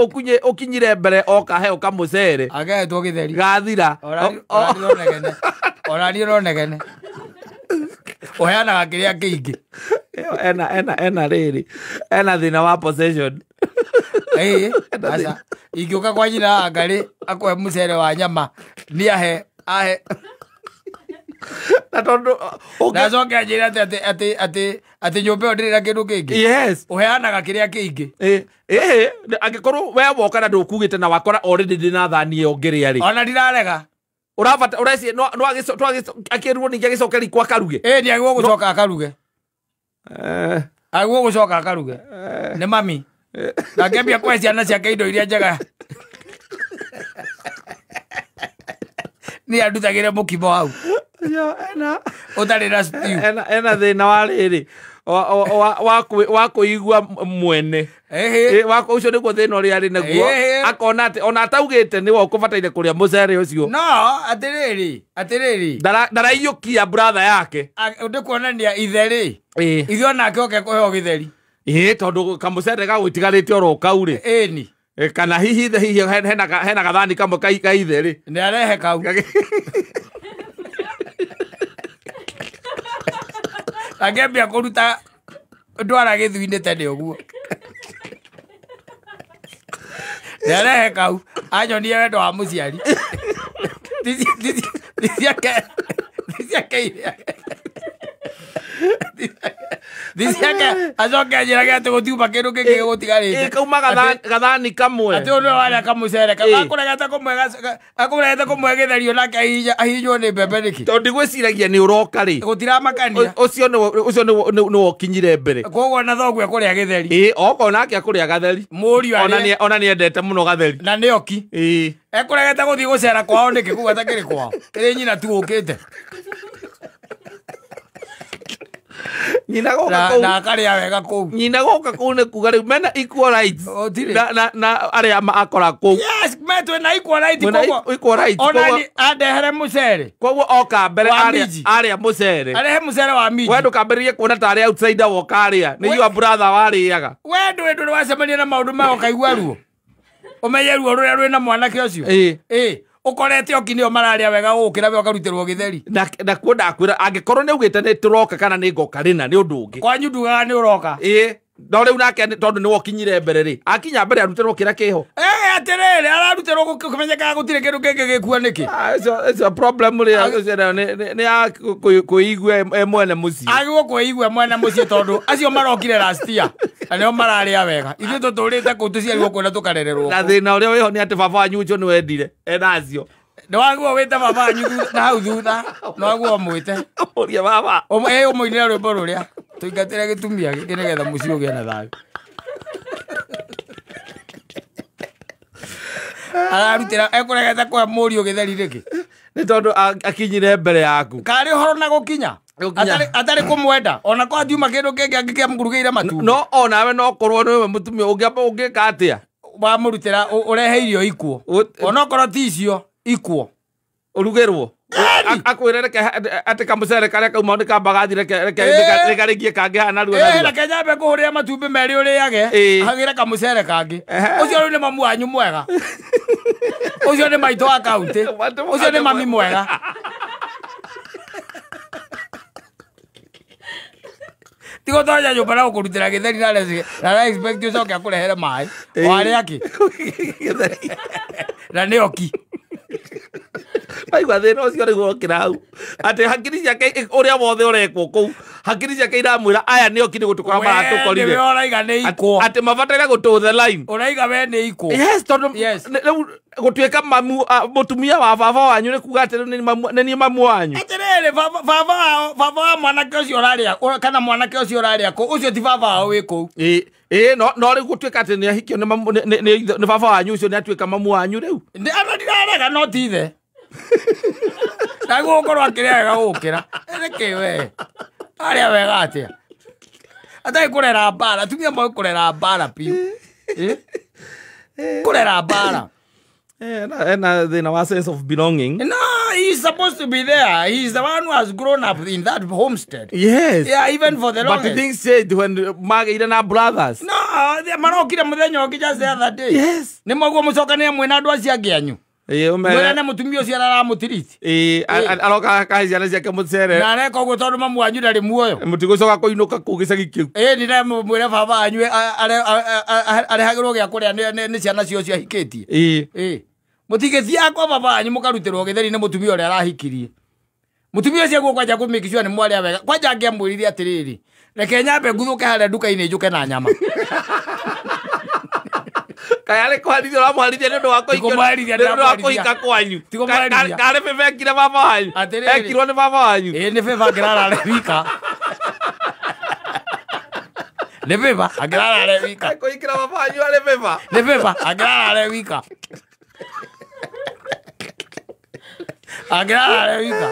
B: ũkinyire mbere oka heo kamũcere.
A: Agetwo gĩtheri.
B: Gathira.
A: Orani ũronegene. Ũheanaga kĩrĩa kĩingĩ.
B: Ena rĩrĩ. Ena thĩna wa possession.
A: Ĩĩ, aca. Ingĩũka kwa nyina anga rĩ, akũhe mũcere wa nyama, niĩ ahe ahe.
B: Na tondũ
A: Na acoke anjĩre atĩ nyũmba ĩyo ndĩrĩ na kĩndũ kĩngĩ.
B: Yes.
A: Ũheanaga kĩrĩa kĩingĩ.
B: Ĩĩ, angĩkorwo we woka na ndũkugĩte na wakora already ndĩ na thani ĩyo ngĩrĩa rĩ.
A: Ona ndirarega.
B: Ũrabata ũreciria no akĩrwo ningĩ agĩcoke riko akaruge.
A: Ĩĩ, nĩ agĩrĩirwo gũcoka akaruge. Agĩrĩirwo gũcoka akaruge. Nĩ mami. Na akĩambia kũhe ciana ciake indo iria njega. Nĩ andutagĩre mũkimo hau. Ũtarĩ na stew.
B: Ena thĩna wa rĩrĩ. Wa kũigua mwene. Ũcio nĩguo thĩna ũrĩa arĩ naguo. Akona atĩ ona ataugĩte nĩwe ũkũbataire kũrĩa mũcere ũcio.
A: No, atĩrĩrĩ, atĩrĩrĩ.
B: Ndaraiyũkia brother yake.
A: Nĩ kuonania ithe rĩ. Ithe onake oke kũheo gĩtheri.
B: Ĩĩ, tondũ kamũcere gagũtigarĩte oro kau rĩ.
A: Ĩni.
B: Kana hihi ithe hihi hena gathani kamwe ka ithe rĩ.
A: Nĩ arehe kau. Akĩambia kũruta ndwara gĩthui-inĩ tene ũguo. Nĩ arehe kau anyonie wendo wa mũciari. Ti ciake iria. Thiciake acoke anjĩrage atĩ gũtiuma kĩndũ kĩngĩ gĩgũtigarĩte.
B: Kauma gathani kamwe.
A: Atĩ ũyũ nĩwe warĩa kamũcere akũregete kũmwe gĩtheri onake ahihinywo nĩ mbembe nĩkĩ?
B: Tondũ ndigwĩciragia nĩ ũroka rĩ.
A: Gũtiramakania.
B: Ũcio nĩwe ũkinyire mbere.
A: Koguo na thoguo ekũrĩa gĩtheri.
B: Ĩĩ, okorwo nake akũrĩa gatheri.
A: Mũriũ arĩe.
B: Ona nĩendete mũno gatheri.
A: Na nĩ oki.
B: Ĩĩ.
A: Ekũregete gũthiĩ gũcera kwao nĩkĩ kũu atakĩrĩ kwao? Ĩrĩ nyina tu ũkĩte.
B: Nyina goka kũu.
A: Na akarĩa wega kũu.
B: Nyina goka kũu nĩ kuga rĩu mena equal rights. Na arĩa akora kũu.
A: Yes, metwe na equal rights koguo.
B: Equal rights.
A: Ona ni andehere mũcere.
B: Koguo oka mbere arĩa mũcere.
A: Arehe mũcere wa minji.
B: We ndũkambĩrĩrie kuona ta arĩ outsider woka arĩa. Nĩ your brother warĩaga.
A: We ndũĩ wacemania na maũndũ maya ũkaigua ruo. Ũmenye ruo rũrĩa rwĩna mwanake ũcio. Ĩĩ. Ukorete oki nĩo mararĩa wega gũkĩra we ũkarutĩrwo gĩtheri.
B: Na kuo ndakwĩra angĩkorwo nĩ augĩte nĩ tũroka kana nĩ ngoka rĩna nĩ ũndũ ũngĩ.
A: Kwanyu ndugaga nĩ ũroka.
B: Ĩĩ. No rĩu nake tondũ nĩwe ũkinyire mbere rĩ. Akinya mbere arutĩrwo kĩrĩa kĩho.
A: Atĩrĩrĩ ararutĩrwo kũmenyekaga gũtirĩ kĩndũ kĩngĩ gĩkua nĩkĩ?
B: Ũcio problem rĩ ũcio nĩ ya kwĩigua e mwene mũciĩ.
A: Agĩrĩirwo kwĩigua mwene mũciĩ tondũ acio marokire last year na nĩo mararĩa wega. Ithuĩ tũtũrĩte kũu tũciarirwo kũu na tũkarererwo.
B: Na thĩna ũrĩa wĩho nĩ atĩ baba wanyu ũcio nĩ wendire enacio.
A: Nĩwagwo wĩte baba wanyu na hau thutha. Nĩwagwo ũmwĩte.
B: Ũmũrie baba.
A: Ũmũinĩre rwĩmbo rũrĩa. Tũingatĩre gĩtumia gĩkĩ nĩgetha mũciĩ ũgĩe na thayũ. Ararutĩra ekũregete kũhe mũriũ gĩtheri nĩkĩ?
B: Nĩ tondũ akinyire mbere yaku.
A: Karĩ ũhoro na gũkinya? Atarĩ kũmwenda ona kwa ndiuma kĩndũ kĩngĩ angĩkĩamũrugĩire matumbĩ.
B: No onawe no korwo nĩwe mũtumia ũngĩka atĩa?
A: Wamũrutĩra ũrehe irio ikuo. Onokorwo ti icio ikuo.
B: Ũrugĩrwo. Akwĩre reke atĩ kamũcere karĩa kauma nĩ kamba gathi reke rĩkarĩkie kangĩ haha narua narua.
A: Reke nyambe ngũhũrĩre matumbĩ merĩ ũrĩage hagĩre kamũcere kangĩ. Ũcio rĩu nĩ mamu wanyu mwega. Ũcio nĩ maitũ wa kaunti. Ũcio nĩ mami mwega. Tigo tonya nyũmba na gũkũrutĩra gĩtheri na expect ũcoke akũrehere maĩ. Warĩa kĩ? Na nĩ oki.
B: Waigua thĩna ũcio rĩu wokĩra hau atĩ hakiri ciake ũrĩa wothe ũrekwo kũu hakiri ciake iramwĩra aya nĩ oki nĩ gũtũkora maratũkorire.
A: Nĩwe ũraiga nĩ ikwo.
B: Atĩ mabataire gũtũ the line.
A: Ũraiga we nĩ ikwo.
B: Yes, tondũ rĩu gũtuĩka mamu mũtumia wa baba wanyu nĩ kuga atĩ nĩ niĩ mamu wanyu.
A: Atĩrĩrĩ baba wa mwanake ũcio ũrarĩa kana mwanake ũcio ũrarĩa kũu ũcio ti baba wao wĩ kũu.
B: Ĩĩ no rĩu gũtuĩka atĩ nĩ ahikio nĩ baba wanyu ũcio nĩ atuĩka mamu wanyu rĩu.
A: Ana ndirarega no ti ithe. Naguo ũkorwo akĩrĩa wega gũkĩra. Nĩkĩ we? Arĩa wega atĩa? Atarĩ kũrera mbara, atumia moĩ kũrera mbara biũ. Kũrera mbara.
B: Ena thĩna wa sense of belonging.
A: No, he's supposed to be there. He's the one who has grown up in that homestead.
B: Yes.
A: Yeah, even for the longest.
B: But things changed when magĩire na brothers.
A: No, marokire mũthenya ũngĩ just the other day.
B: Yes.
A: Nĩ mwaguo mũcokanĩre mwĩna andũ acio angĩ anyu. Mwĩrane mũtumia ũcio araramũtiriti.
B: Aroka akahe ciana ciake mũcere.
A: Na areka ũguo tondũ mamu wanyu ndarĩ muoyo.
B: Mũtigũcoka kũinũka kũu gĩcagi kĩu.
A: Ĩĩ nĩ mwĩre baba wanyu arehagĩrwo gĩa kũrĩa nĩ ciana cio ciahikĩtie. Ĩĩ. Mũtigĩthiaga kwa baba wanyu mũkarutĩrwo gĩtheri nĩ mũtumia ũrĩa arahikirie. Mũtumia ũcio guo kwanja kũ make sure nĩ mwarĩa wega. Kwanja angĩamwĩrire atĩrĩrĩ, reke nyambe nguthũke harĩa nduka-inĩ njũke na nyama.
B: Kaĩ arĩ kũharithia ũramũharithia nĩ ũndũ wa kũhika kwanyu. Karĩ bebe ekire baba wanyu. Ekirwo nĩ baba wanyu.
A: Ĩĩ nĩ bebe angĩrara arĩ wika. Nĩ bebe angĩrara arĩ wika.
B: Kũhikĩra baba wanyu arĩ bebe.
A: Nĩ bebe angĩrara arĩ wika. Angĩrara arĩ wika.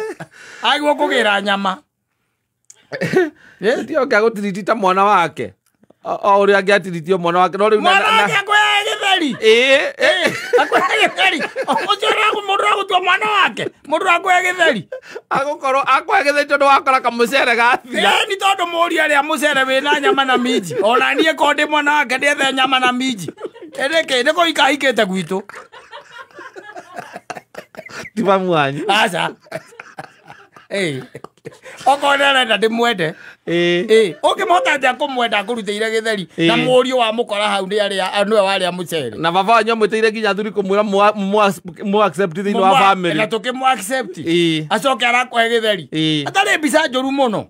A: Agĩrĩirwo kũgĩra nyama.
B: Ti oke agũtiriti ta mwana wake. O ũrĩa angĩatiritio mwana wake. No rĩu
A: mwana wake akũheaga gĩtheri.
B: Ĩĩ.
A: Akũheaga gĩtheri. Ũcio mũndũ ũragũtua mwana wake. Mũndũ ũrakũhe gĩtheri.
B: Agũkorwo akũhe gĩtheri tondũ wakora kamũcere gathira.
A: Ĩĩ nĩ tondũ mũriũ arĩa mũcere wĩna nyama na minji. Ona niĩ korwo ndĩ mwana wake ndĩethe nyama na minji. Nĩkĩ nĩ kũhika ahikĩte gwitũ.
B: Ti mamu wanyu.
A: Aca. Okorwo nĩ arenda ndĩmwende. Ũngĩmũhota atĩa kũmwenda akũrutĩire gĩtheri na mũriũ wamũkora hau nĩwe warĩa mũcere.
B: Na baba wanyu amwĩtĩire nginya athuri kũmwĩra mũ accept thĩinĩ wa family.
A: Na tũkĩmũ accept. Acoke arakũhe gĩtheri. Atarĩ mbica njũru mũno.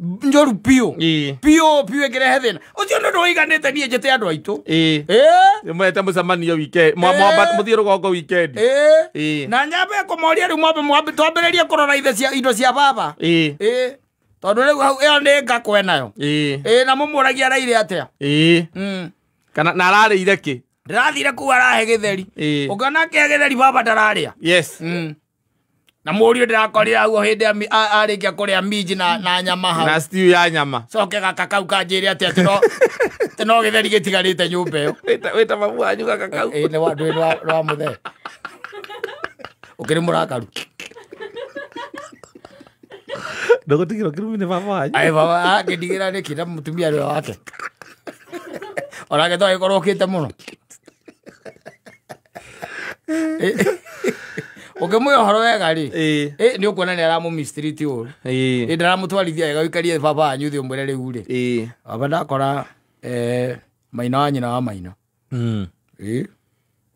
A: Njoru piũ.
B: Ĩĩ.
A: Piũ piũ ĩngĩrehe thĩna. Ũcio nĩ ũndũ ũiganĩte niĩ njĩte andũ aitũ.
B: Ĩĩ.
A: Ĩĩ.
B: Mwete mũcemanio weekend. Mũthiĩ rũgongo weekend.
A: Ĩĩ.
B: Ĩĩ.
A: Na nyambe kũmoria rĩu mwambe twambĩrĩrie kũrora ithe cia indo cia baba.
B: Ĩĩ.
A: Ĩĩ. Tondũ rĩu hau ĩyo nĩ ngakwe nayo.
B: Ĩĩ.
A: Ĩĩ na mũmũragia araire atĩa?
B: Ĩĩ. Kana na ararĩire kĩ?
A: Ndĩrathire kũu arahe gĩtheri.
B: Ĩĩ.
A: Ũngĩona akĩhe gĩtheri baba ndararĩa.
B: Yes.
A: Na mũriũ ndĩrakorire hau o hĩndĩ arĩkia kũrĩa minji na nyama hau.
B: Na stew ya nyama.
A: Coke gaka kau kanjĩre atĩ atĩ no gĩtheri gĩtigarĩte nyũmba ĩyo.
B: Wĩta mamu wanyu gaka kau.
A: Ĩĩ nĩ wa ndũĩ nĩ wa mũthee. Ũkĩrĩ mũrakaru.
B: Ndũgũtigĩrwo kĩrumi nĩ baba wanyu.
A: Ai baba angĩndigĩra nĩkĩ na mũtumia ũrĩa wake. Onake to agĩkorwo ũkĩte mũno. Ũngĩmwĩra ũhoro wega rĩ,
B: Ĩĩ.
A: ĩ nĩ ũkuona nĩ aramũ-mistreat ũru.
B: Ĩĩ.
A: Ĩ ndaramũtwarithia wega ũikarie baba wanyu thĩ ũmwĩre rĩu rĩ.
B: Ĩĩ.
A: Baba ndakora maina wa nyina wa maina. Ĩ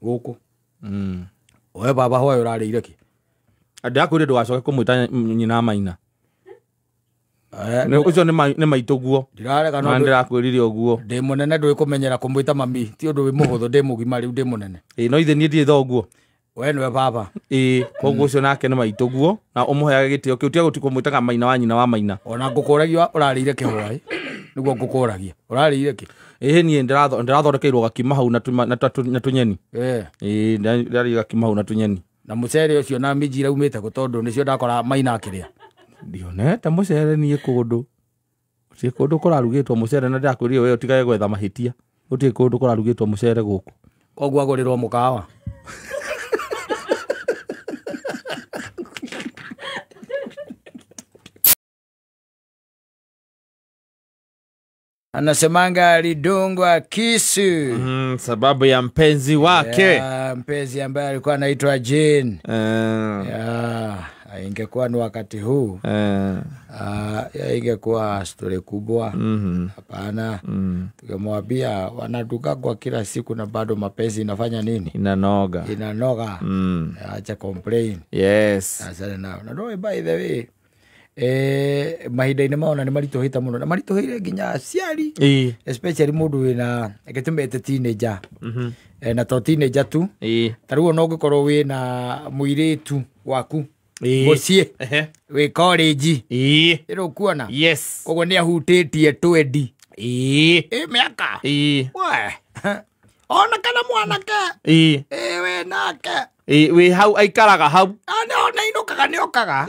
A: gũkũ. We baba hwaĩ ũrarĩire kĩ?
B: Ndĩrakwĩrire ndũgacoke kũmwĩta nyina wa maina. Ũcio nĩ maitũ guo.
A: Ndirarega no
B: Na ndĩrakwĩrire ũguo.
A: Ndĩ mũnene ndũĩ kũmenyera kũmwĩta mami. Ti ũndũ wĩ mũhũthũ ndĩ mũgima rĩu ndĩ mũnene.
B: Ĩĩ no ithe niĩ ndirĩ thoguo.
A: We nĩwe baba.
B: Ĩĩ koguo ũcio nake nĩ maitũ guo na ũmũheage gĩtĩo kĩu tiga kũmwĩtaga maina wa nyina wa maina.
A: Ona ngũkũragia ũrarĩire kĩ hwaĩ? Nĩguo ngũkũragia. Ũrarĩire kĩ?
B: Ĩĩ niĩ ndĩrathondekeirwo gakima hau na tũnyeni.
A: Ĩĩ.
B: Ĩĩ ndĩrarĩire gakima hau na tũnyeni.
A: Na mũcere ũcio na minji iraumĩte kũ tondũ nĩcio ndakora maina akĩrĩa.
B: Ndionete mũcere niĩ kũndũ. Gũtirĩ kũndũ kũrarugĩtwo mũcere na ndĩrakwĩrire we ũtigage gwetha mahĩtia. Gũtirĩ kũndũ kũrarugĩtwo mũcere gũkũ.
A: Koguo agũrĩrwo mũkawa. Anasemanga alidungwa kisu.
B: Sababu ya mpenzi wake.
A: Ya, mpenzi ambaye alikuwa anaitwa Jane. Ya, ingekuwa ni wakati huu. Ya ingekuwa story kubwa. Hapana. Tukemwambia wanaduka kwa kila siku na bado mapenzi inafanya nini?
B: Inanoga.
A: Inanoga. Acha complain.
B: Yes.
A: Asante nao. Na do by the way. Mahinda-inĩ maona nĩ maritũhĩte mũno na maritũhĩire nginya aciari. Especially mũndũ wĩna gĩtũmĩte teenager. Na to teenager tu. Ta rĩu ona ũngĩkorwo wĩna mũirĩtu waku mũciĩ wĩ college. Ĩrĩ ũkuona?
B: Yes.
A: Koguo nĩ ahutĩtie twendi. Ĩ mĩaka. We. Ona kana mwanake.
B: Ĩ
A: wĩ nake.
B: Wĩ hau aikaraga hau.
A: Ona inũkaga nĩ okaga.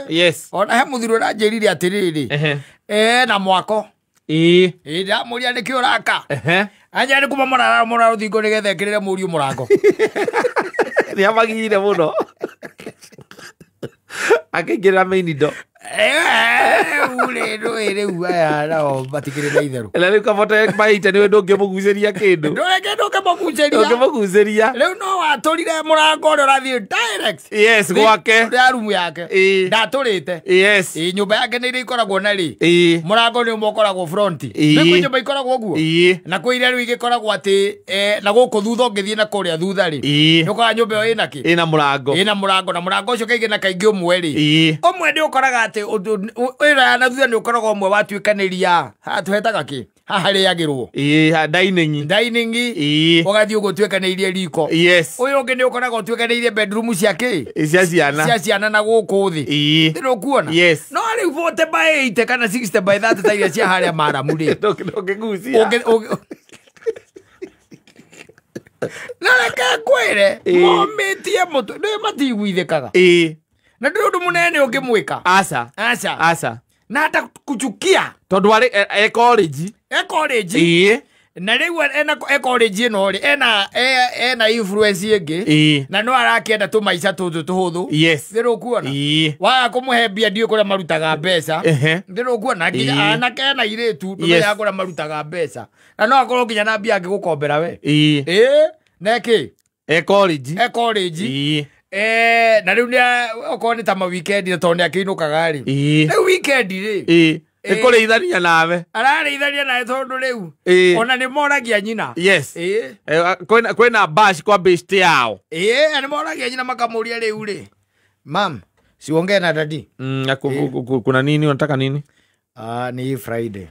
B: Yes.
A: Ona he mũthuri ũranjĩrire atĩrĩrĩ. Na mwako. Ndamũria nĩkĩ ũraka. Anja nĩ kuma mũrara rũthingo nĩgetha ekĩrĩre mũriũ mũrango.
B: Nĩ amagire mũno. Akĩingĩrĩra main door.
A: Ure rĩu aya nao matikĩrĩ na itherũ.
B: Na rĩu kabota maite nĩwe ndũngĩmũgucĩria kĩndũ.
A: Ndũrĩ kĩndũ ũngĩmũgucĩria.
B: Ndũngĩmũgucĩria.
A: Rĩu no watũrire mũrango ũrĩa ũrathiĩ direct.
B: Yes, gwake.
A: Ya rumu yake. Ndatũrĩte.
B: Yes.
A: Nyũmba yake nĩ iria ikoragwo na rĩ. Mũrango nĩ ũmwe ũkoragwo front. Nĩ kwĩ nyũmba ikoragwo ũguo. Na kwĩ iria rĩu igĩkoragwo atĩ na gũkũ thutha ũngĩthiĩ na kũrĩa thutha rĩ. Nĩ ũkoraga nyũmba ĩyo ĩna kĩ?
B: Ĩna mũrango.
A: Ĩna mũrango na mũrango ũcio kaingĩ na kaingĩ ũmwe rĩ. Ũmwe nĩ ũkoraga atĩ ĩra na thutha nĩ ũkoragwo ũmwe watuĩkanĩria. Haha tũhetaga kĩ? Haha harĩagĩrwo.
B: Dining.
A: Dining. Ũgathiĩ ũguo ũtuĩkanĩirie riko.
B: Yes.
A: Ũyũ ũngĩ nĩ ũkoragwo ũtuĩkanĩirie bedroom cia kĩ?
B: Cia ciana.
A: Cia ciana na gũkũ thĩ. Nĩ ũkuona?
B: Yes.
A: No rĩu 40 by 80 kana 60 by 30 ta iria cia harĩa maramu rĩ.
B: Ndũngĩgucia.
A: Na reke ngwĩre, momĩtie mũtwe, nĩ matiguithĩkaga. Na ndũrĩ ũndũ mũnene ũngĩmwĩka.
B: Aca.
A: Aca.
B: Aca.
A: Na hata kuchukia.
B: Tondũ arĩ e college.
A: E college. Na rĩu ena e college ĩno rĩ, ena influence ĩngĩ. Na no arakĩenda tũmaica tũtũ tũhũthũ.
B: Yes.
A: Ndĩrĩ ũkuona? Waga kũmũhe mbia ndiũĩ kũrĩa marutaga mbeca. Ndĩrĩ ũkuona? Nginya anake na airĩtu ndũmenyaga kũrĩa marutaga mbeca. Na no akorwo nginya na mbia angĩgũkombera we. Na kĩ?
B: E college.
A: E college. Na rĩu nĩ okorwo nĩ ta ma weekend tondũ nĩ akĩinũkaga rĩ. Rĩu weekend rĩ.
B: Nĩ kũrĩithania nawe.
A: Ararĩithania nawe tondũ rĩu ona nĩ moragia nyina.
B: Yes. Kwĩna bash kwa best yao.
A: Nĩ moragia nyina makamũria rĩu rĩ. Mam, siongee na daddy.
B: Kuna nini unataka nini?
A: Ni Friday.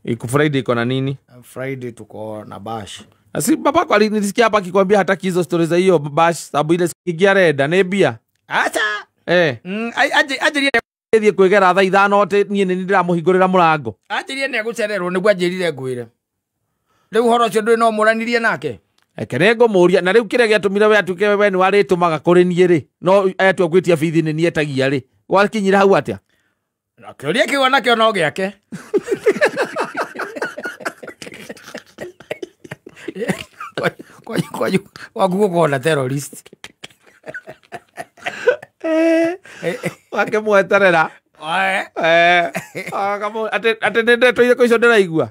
B: Iko Friday iko na nini?
A: Friday tuko na bash.
B: Si babako alinisikia hapa akikwambia hataki hizo stories za hiyo bash sababu ile sikia reda nĩ mbia.
A: Acha. Anjĩrie
B: thiĩ kwĩgera thaa 5 atĩ niĩ nĩ ndĩramũhingũrĩra mũrango.
A: Anjĩrie nĩ egũcererwo nĩguo anjĩrire ngwĩre. Rĩu ũhoro ũcio ndũrĩ no mũranirie nake.
B: Eke nĩ ngũmũria na rĩu kĩrĩa gĩatũmire we atuĩke we nĩ warĩtũmaga kũrĩ niĩ rĩ no atua gwĩtia bithi nĩ niĩ etagia rĩ gwakinyire hau atĩa?
A: Kĩũria kĩu onakĩo no gĩake. Kwaku gũkorwo na terrorist.
B: Wakĩmweterera. Atĩ nĩ ndeto irĩkũ icio ndĩraigua?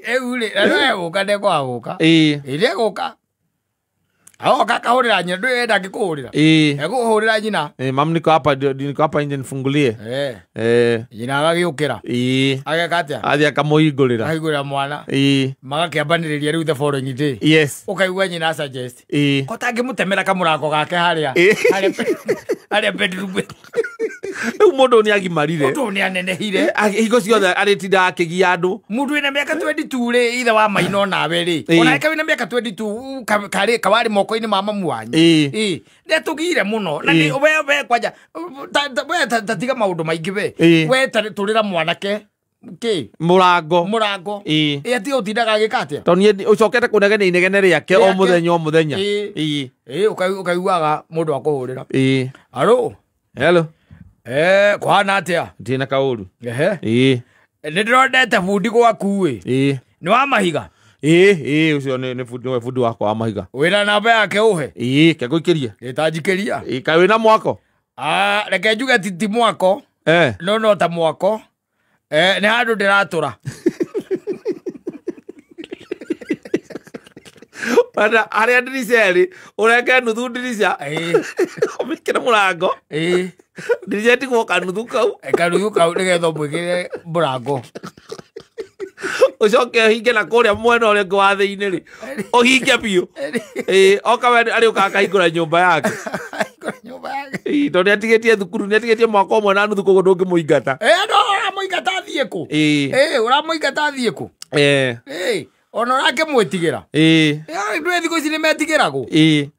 A: Rĩu rĩ, na no egũka ndekwaga gũka. Ĩrĩ egũka. Aoka akahũrĩra nyina, ndũĩ ndangĩkũhũrĩra. Egũhũrĩra nyina.
B: Mam niko hapa, niko hapa nje nifungulie.
A: Nyina agagĩũkĩra. Ageka atĩa?
B: Athiĩ akamũhingũrĩra.
A: Akahingũrĩra mwana. Magakĩambanĩrĩria rĩu the following day.
B: Yes.
A: Ũkaigua nyina suggest. Ko tangĩmũtemera kamũrango gake harĩa. Harĩa bedroom.
B: Rĩu mũndũ nĩ agimarire.
A: Mũndũ nĩ anenehire.
B: Hingo ciothe arĩtindaga akĩgia andũ.
A: Mũndũ wĩna mĩaka 22 rĩ, ithe wa maina onawe rĩ. Ona eka wĩna mĩaka 22 karĩ kawarĩ moko-inĩ ma mamu wanyu. Nĩ atũgire mũno. Na nĩ we kwanja we tatiga maũndũ maingĩ we. We tũrĩra mwanake kĩ?
B: Mũrango.
A: Mũrango. Ĩ atiga ũtindaga agĩka atĩa?
B: Tondũ niĩ ũcokete kũnegenia inegene rĩake o mũthenya o mũthenya.
A: Ũkaiguaga mũndũ akũhũrĩra. Aro.
B: Hello.
A: Kũhana atĩa?
B: Ndirĩ na kaũru.
A: Nĩ ndĩrondete bundi gwaku ĩ. Nĩ wa mahiga?
B: Ĩ ũcio nĩ bundi, nĩwe bundi wakwa wa mahiga.
A: Wĩna namba yake ũhe?
B: Ke ngũikĩrie.
A: Ĩtanjikĩria.
B: Kaĩ wĩna mwako?
A: Reke njuge ti mwako. No no ta mwako. Nĩ handũ ndĩratũra.
B: Bana harĩa ndirica ĩrĩ ũrenge nuthu ndirica. Ũmĩkĩre mũrango. Ndirica ĩtigwo kanuthu kau.
A: Kanuthu kau nĩgetha ũmwĩkĩre mũrango.
B: Ũcoke ũhinge na kũrĩa mwena ũrĩa ũngĩ wa thĩinĩ rĩ ũhinge biũ. Oka we arĩũkaga akahingũra nyũmba yake.
A: Ahingũra nyũmba yake.
B: Tondũ nĩatigĩtie thukuru, nĩatigĩtie mwaka ũmwe na nuthu koguo ndũngĩmũingata.
A: No ũramũingata athiĩ kũ? Ũramũingata athiĩ kũ? Ona ũrakĩmwĩtigĩra. Ndũĩ thikũ ici nĩmetigĩragwo.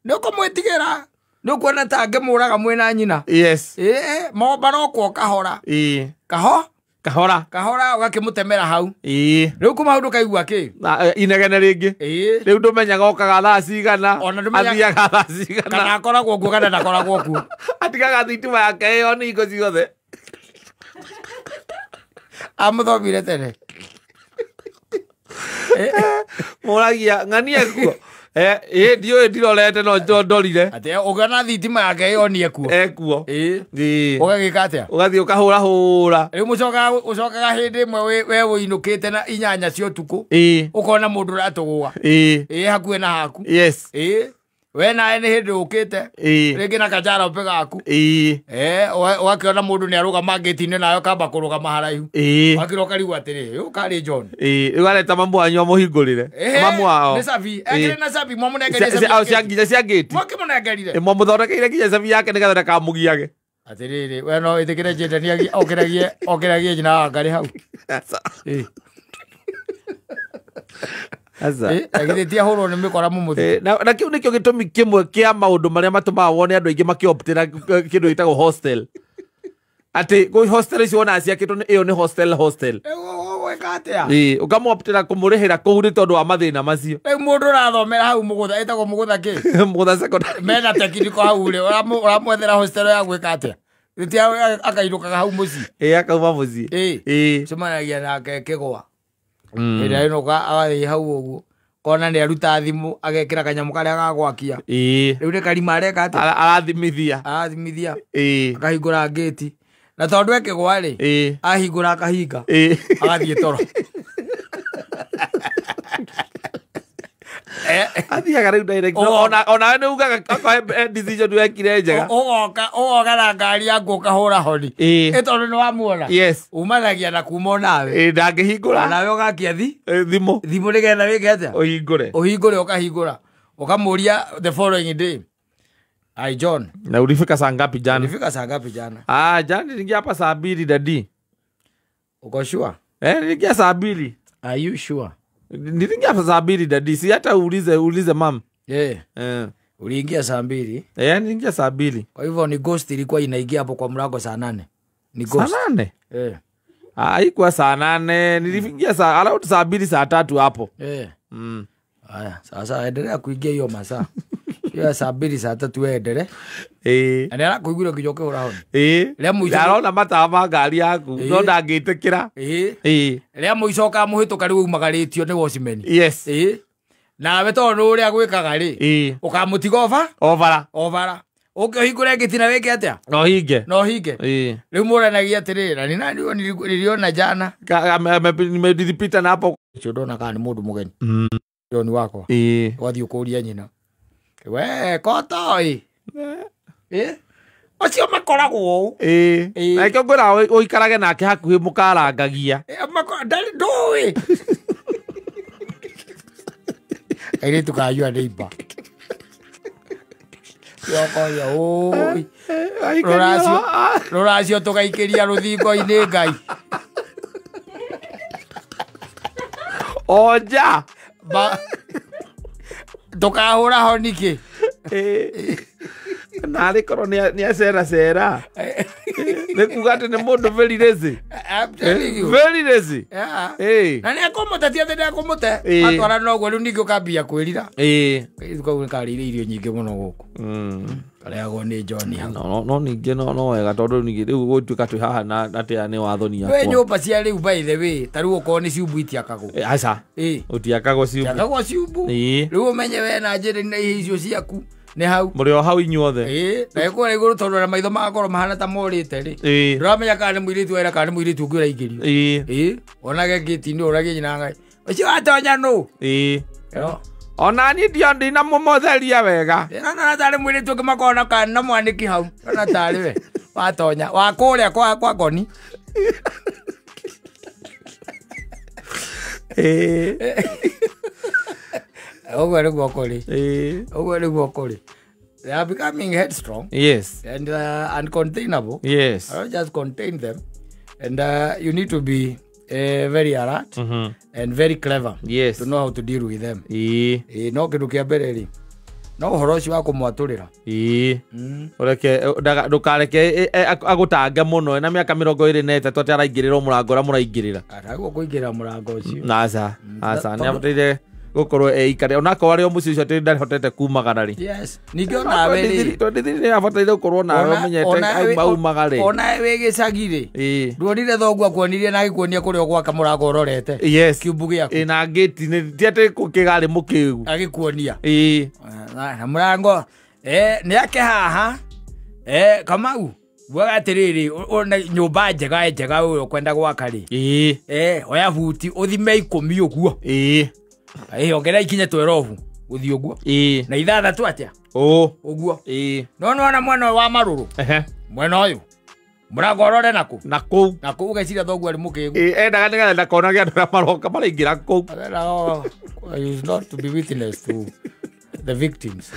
A: Nĩ ũkũmwĩtigĩra. Nĩ ũkuona ta angĩmũraga mwĩna nyina.
B: Yes.
A: Marokwo kahora. Kahora. Kahora ũgakĩmũtemera hau. Rĩu kuma hau ndũkaigua kĩ?
B: Inegene rĩngĩ. Rĩu ndũmenyaga okaga thaa cigana. Athiaga thaa cigana.
A: Kana akoragwo kuo kana ndakoragwo kuo.
B: Atigaga thitima yake ĩyo nĩ hingo ciothe.
A: Amũthomire tene.
B: Mũragia ng'ania kuo. Ndiũĩ ndirorete no ndorire.
A: Atĩ ũngĩona thitima yake ĩyo nĩ ekuo.
B: Ekuo.
A: Ũgagĩka atĩa?
B: Ũgathiĩ ũkahũra hũra.
A: Rĩu ũcokaga hĩndĩ ĩmwe we ũinũkĩte na 8 cia ũtukũ. Ũkona mũndũ ũratũgũa. Hakuhĩ na haku.
B: Yes.
A: We nawe nĩ hĩndĩ ũkĩte. Rĩngĩ na kanjarambĩ gaku. Ũgakĩona mũndũ nĩ arũgama ngĩti-inĩ nawe ũkamba kũrũgama haraihu. Wakĩra ũkarigwo atĩrĩ, ũyũ karĩ John.
B: Rĩu areta mamu wanyu amũhingũrĩre. Mamu wao.
A: Nĩ cabi. Ekĩrĩ na cabi, mwamũnengerire cabi ya
B: Nginya cia ngĩti.
A: Mwakĩmũnengerire.
B: Mwamũthondekeire nginya cabi yake nĩgetha ndakamũgiage.
A: Atĩrĩrĩ, we no wĩtĩkĩre Njĩndani okĩragie nyina wa Ngarĩ hau. Githĩ ti ahũrwo nĩ mĩkora mũmũthike.
B: Na kĩu nĩkĩo gĩtũmi kĩmwe kĩa maũndũ marĩa matũmaga wone andũ aingĩ makĩoptĩra kĩndũ gĩtagwo hostel. Atĩ hostel icio wonaga ciakĩtwo ĩyo nĩ hostel hostel.
A: Ũgwĩka atĩa?
B: Ũkamũoptĩra kũmũrĩhĩra kũu nĩ tondũ wa mathĩna macio.
A: Rĩu mũndũ ũrathomera hau Mũgũtha, ĩtagwo Mũgũtha kĩ?
B: Mũgũtha secondary.
A: Mena technical hau rĩ, ũramwethera hostel ya gwĩka atĩa? Githĩ akainũkaga hau mũciĩ?
B: Akauma mũciĩ.
A: Cemanagia nake kĩgwa. Ĩrĩa ĩnũka agathiĩ hau ũguo kona nĩ aruta thimũ agekĩra kanyamũ karĩa ga gwakia. Rĩu nĩ karima areka atĩa?
B: Arathimithia.
A: Arathimithia. Akahingũra ngĩti. Na tondũ e kĩgwa rĩ, ahingũra akahinga. Agathiĩ toro.
B: Athiaga rĩu direct. Onawe nĩ ugaga akohe decision wekire njega.
A: Ũgoka na ngari yaku ũkahũra honi. Ĩ tondũ nĩ wamuona.
B: Yes.
A: Umanagia na kuma onawe.
B: Ndangĩhingũra.
A: Nawe ũgakia
B: thimũ.
A: Thimũ nĩgetha wĩke atĩa?
B: Ũhingũre.
A: Ũhingũre ũkahingũra. Ũkamũria the following day. Ai John.
B: Na ulifika saa ngapi jana?
A: Ulifika saa ngapi jana?
B: Jana niliingia hapa saa 2 dadi.
A: Uko sure?
B: Niliingia saa 2.
A: Are you sure?
B: Niliingia saa 2 daddy. Si hata uulize mam. Uliingia
A: saa 2?
B: Niliingia saa 2.
A: Kwa hivyo ni ghost ilikuwa inaingia hapo kwa mlango saa 8. Ni ghost.
B: Saa 8? Haikuwa saa 8. Niliingia saa around saa 2 saa 3 hapo.
A: Haya, sasa endelea kuingia hiyo masaa. Hiyo saa 2 saa 3 wewe endelee. Na ndio kuigura kijoke urahoni.
B: Lea mwisho arona mataa ma ngari yaku no ndangĩtĩkĩra.
A: Lea mwisho ũkamũhĩtũka rĩu umagarĩtio nĩ watchman.
B: Yes.
A: Nawe tondũ ũrĩa gwĩkaga rĩ, ũkamũtiga
B: obara.
A: Obara. Ũkĩhingũra gĩtina wĩke atĩa?
B: No hinge.
A: No hinge. Rĩu mũranagia atĩrĩrĩ, na ni nani niliona jana.
B: Nilipita na hapo.
A: Ũcio ndona kana nĩ mũndũ mũgeni. Ni wakwa. Wathiĩ ũkũria nyina. We kotoi. Ũcio makoragwo ũũ.
B: Na ikĩo ngwĩra ũikarage nake hakuhĩ mũkarangagia.
A: Ndarĩ ndũĩ. Kairĩtu kanyua nĩ imba. Yokoria ũĩ. Rũracio tũgaikĩria rũthingo-inĩ Ngai.
B: Oja.
A: Ndũkahũra ho nĩkĩ?
B: Narĩ korwo nĩ aceracera. Nĩ kuga atĩ nĩ mũndũ very lazy.
A: I'm telling you.
B: Very lazy.
A: Na nĩ akũmũte, ti atĩ nĩ akũmũte. Atwara noguo rĩu ningĩ ũkambia kwĩrira. Kairĩtu kau nĩ karĩire irio nyingĩ mũno gũkũ. Karĩagwo nĩ John hau.
B: No ningĩ no wega tondũ ningĩ rĩu gũtuĩka twĩ haha na atĩ nĩ wathoni yakwa.
A: We nyũmba cia rĩu by the way, ta rĩu okorwo nĩ ciumbu itiakagwo.
B: Aca. Ũtiakagwo ciumbu.
A: Itiakagwo ciumbu. Rĩu ũmenye we na njĩra na icio ciaku. Nĩ hau.
B: Mũrĩ o hau inyuothe.
A: Na ĩkũrĩa igũrũ tondũ na maitho magakorwo mahana ta morĩte rĩ. Ndũramenya kana nĩ mũirĩtu wera kana nĩ mũirĩtu ũngĩ ũraingĩrio. Onage ngĩti-inĩ ũragie nyina Ngai. Ũcio watonya nũ?
B: Ona niĩ ndio ndinamũmotheria wega.
A: Ndĩrona tarĩ mũirĩtu ũngĩ makona kana na mwanĩki hau. Ndĩrona tarĩ we. Watonya. Wa kũrĩa kwa ngoni. Ũguo nĩguo kũrĩ. Ũguo nĩguo kũrĩ. They are becoming headstrong.
B: Yes.
A: And uncontainable.
B: Yes.
A: I don't just contain them. And you need to be very alert and very clever.
B: Yes.
A: To know how to deal with them. No kĩndũ kĩa mbere rĩ, no ũhoro ũcio wa kũmwatũrĩra.
B: Ũreke ndũkareke agũtange mũno na mĩaka 23 atĩ araingĩrĩra mũrango ũrĩa mũraingĩrĩra.
A: Araguo kũingĩrĩra mũrango ũcio.
B: Aca. Aca nĩ abataire gukorwo eikare onakorwo arĩ o mũciĩ ũcio atĩ ndahotete kumagara rĩ.
A: Yes. Ningĩ onawe rĩ,
B: 23 nĩ abataire gũkorwo nawe ũmenyete aumagare.
A: Onawe wĩ gĩcagi rĩ, nduonire thoguo akuonirie na agĩkuonia kũrĩa ũgwaka mũrango ũrorete.
B: Yes.
A: Kiumbu gĩaku.
B: Na ngĩti nĩ ti atĩ kĩgarĩ mũkĩgu.
A: Agĩkuonia. Na mũrango nĩ ake haha. Kamau. Buaga atĩrĩrĩ, nyũmba njega njega ũyũ ũkwenda gwaka rĩ. Oya buti ũthime 10 ũguo. Ongerera ikinye 12 gũthiĩ ũguo. Na 6 atĩa? Ũguo. No nĩwona mwena ũyũ wa marũrũ. Mwena ũyũ. Mũrango ũrore nakũ?
B: Na kũu.
A: Na kũu ũgeciria thoguo arĩ mũkĩgu.
B: Endaga nĩgetha ndakonage andũ arĩa maroka maraingĩra kũu.
A: Is not to be witness to the victims.